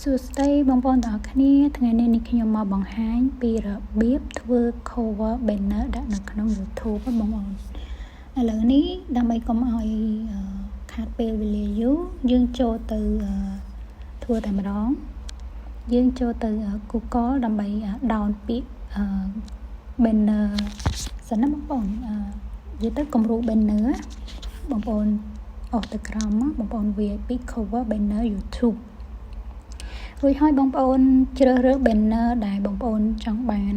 សួស្តីបងប្អូនទាំងអស់គ្នាថ្ងៃនេះនេះខ្ញុំមកបង្ហាញពីរបៀបធ្វើ cover banner ដាក់នៅក្នុង YouTube បងប្អូនឥឡូវនេះដើម្បីកុំឲ្យខាតពេលវេលាយូរយើងចូលទៅធ្វើតែម្ដងយើងចូលទៅ Google ដើម្បី down ពាក្យ banner សិនណាបងប្អូននិយាយទៅគំរូ banner បងប្អូនអូសទៅក្រោមមកបងប្អូនវាយពាក្យ cover banner YouTube រួចហើយបងប្អូនជ្រើសរើស banner ដែលបងប្អូនចង់បាន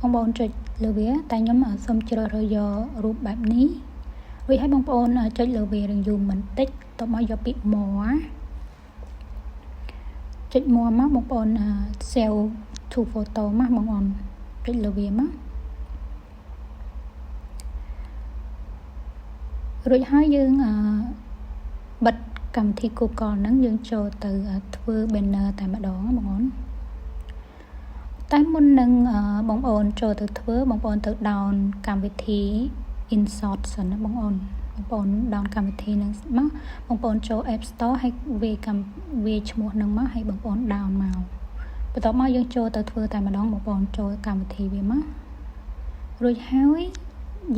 បងប្អូនចុចលើវាតែខ្ញុំសូមជ្រើសរើសយករូបបែបនេះរួចហើយបងប្អូនចុចលើវារៀងយូរបន្តិចតមកយកពាក្យ more ចុច more មកបងប្អូន save to photo មកបងប្អូនចុចលើវាមករួចហើយយើងបិទកម្មវិធី Google ហ្នឹងយើងចូលទៅធ្វើ banner តែម្ដងបងប្អូនតែមុននឹងបងប្អូនចូលទៅធ្វើបងប្អូនទៅ down កម្មវិធី InShot សិនណាបងប្អូនបងប្អូន down កម្មវិធីហ្នឹងមកបងប្អូនចូល App Store ហើយវាយកម្មវាយឈ្មោះហ្នឹងមកហើយបងប្អូន down មកបន្ទាប់មកយើងចូលទៅធ្វើតែម្ដងបងប្អូនចូលកម្មវិធីវាមករួចហើយ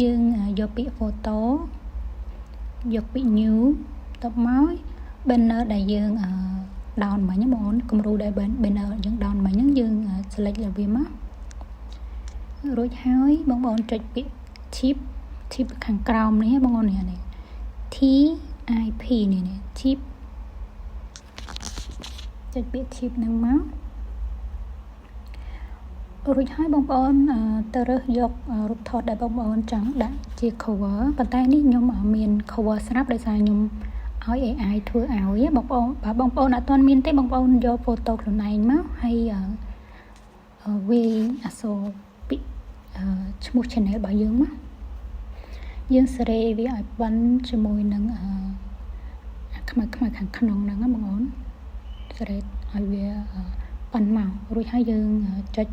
យើងយកពាក្យ photo យកពាក្យ new បន្ទាប់មក banner ដែលយើង down មិញបងប្អូនគំរូដែល banner យើង down មិញហ្នឹងយើង select លើវាមករួចហើយបងប្អូនចុចពាក្យ type type ខាងក្រោមនេះបងប្អូននេះ T I P នេះនេះ type ចុចពាក្យ type ហ្នឹងមករួចហើយបងប្អូនទៅរើសយករូបថតដែលបងប្អូនចង់ដាក់ជា cover ប៉ុន្តែនេះខ្ញុំមាន cover ស្រាប់ដោយសារខ្ញុំឲ្យ AI ធ្វើឲ្យបងប្អូនបើបងប្អូនអត់ទាន់មានទេបងប្អូនយក photo ខ្លួនឯងមកហើយវាយអក្សរពាក្យឈ្មោះ channel របស់យើងមកយើងសេរីវាឲ្យប៉ុនជាមួយនឹងអាខ្មៅខ្មៅខាងក្នុងហ្នឹងណាបងប្អូនសេរីឲ្យវាប៉ុនមករួចហើយយើងចុច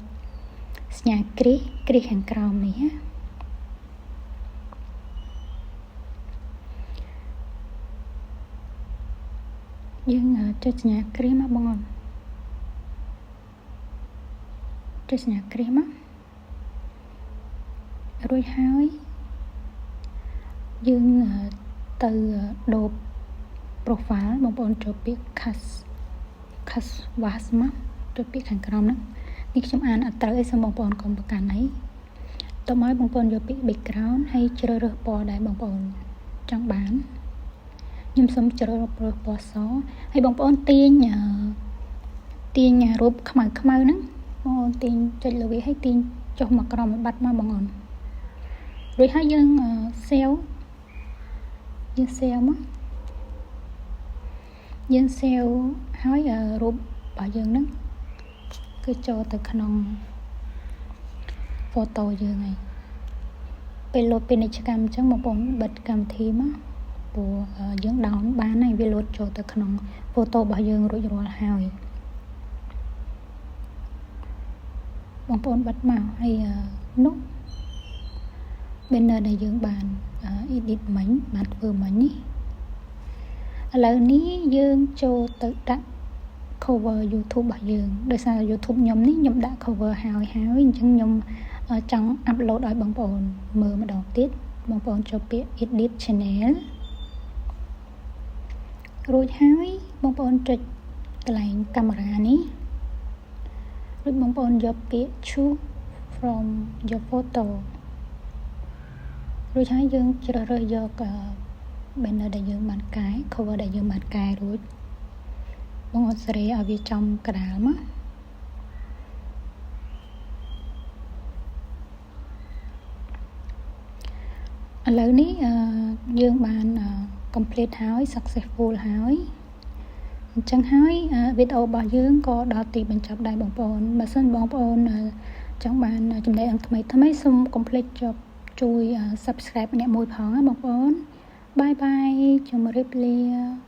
សញ្ញាគ្រីសគ្រីសខាងក្រោមនេះណាយើងចុចសញ្ញាគ្រីសមកបងប្អូនចុចសញ្ញាគ្រីសមករួចហើយយើងទៅដូប profile បងប្អូនចូលពាក្យ canvas មកចូលពាក្យខាងក្រោមហ្នឹងនេះខ្ញុំអានអត់ត្រូវអីសូមបងប្អូនកុំប្រកាន់អីតមកបងប្អូនយកពាក្យ background ហើយជ្រើសរើសពណ៌ដែលបងប្អូនចង់បានខ្ញុំសូមជ្រើសរើសពណ៌សហើយបងប្អូនទាញទាញរូបខ្មៅខ្មៅហ្នឹងបងប្អូនទាញចុចលើវាហើយទាញចុះមកក្រោមឲ្យបាត់មកបងប្អូនរួចហើយយើង save យើង save មកយើង save ហើយរូបរបស់យើងហ្នឹងគឺចូលទៅក្នុង photo យើងហើយពេលលោតពាណិជ្ជកម្មអញ្ចឹងបងប្អូនបិទកម្មវិធីមកព្រោះយើង down បានហើយវាលោតចូលទៅក្នុង photo របស់យើងរួចរាល់ហើយបងប្អូនបិទមកហើយនោះ banner ដែលយើងបាន edit មិញបានធ្វើមិញនេះឥឡូវនេះយើងចូលទៅដាក់ cover YouTube របស់យើងដោយសារ YouTube ខ្ញុំនេះខ្ញុំដាក់ cover ហើយហើយអញ្ចឹងខ្ញុំចង់ upload ឲ្យបងប្អូនមើលម្ដងទៀតបងប្អូនចូលពាក្យ edit channel រួចហើយបងប្អូនចុចកន្លែងកាមេរ៉ានេះរួចបងប្អូនយកពាក្យ choose from your photo រួចហើយយើងជ្រើសរើសយក banner ដែលយើងបានកែ cover ដែលយើងបានកែរួចបងអូនសេរីឲ្យវាចំកដាលមកឥឡូវនេះយើងបាន complete ហើយ successful ហើយអញ្ចឹងហើយវីដេអូរបស់យើងក៏ដល់ទីបញ្ចប់ដែរបងប្អូនបើសិនបងប្អូនចង់បានចំណេះដឹងថ្មីថ្មីសូមកុំភ្លេចចុចជួយ subscribe អ្នកមួយផងណាបងប្អូន bye bye ជម្រាបលា។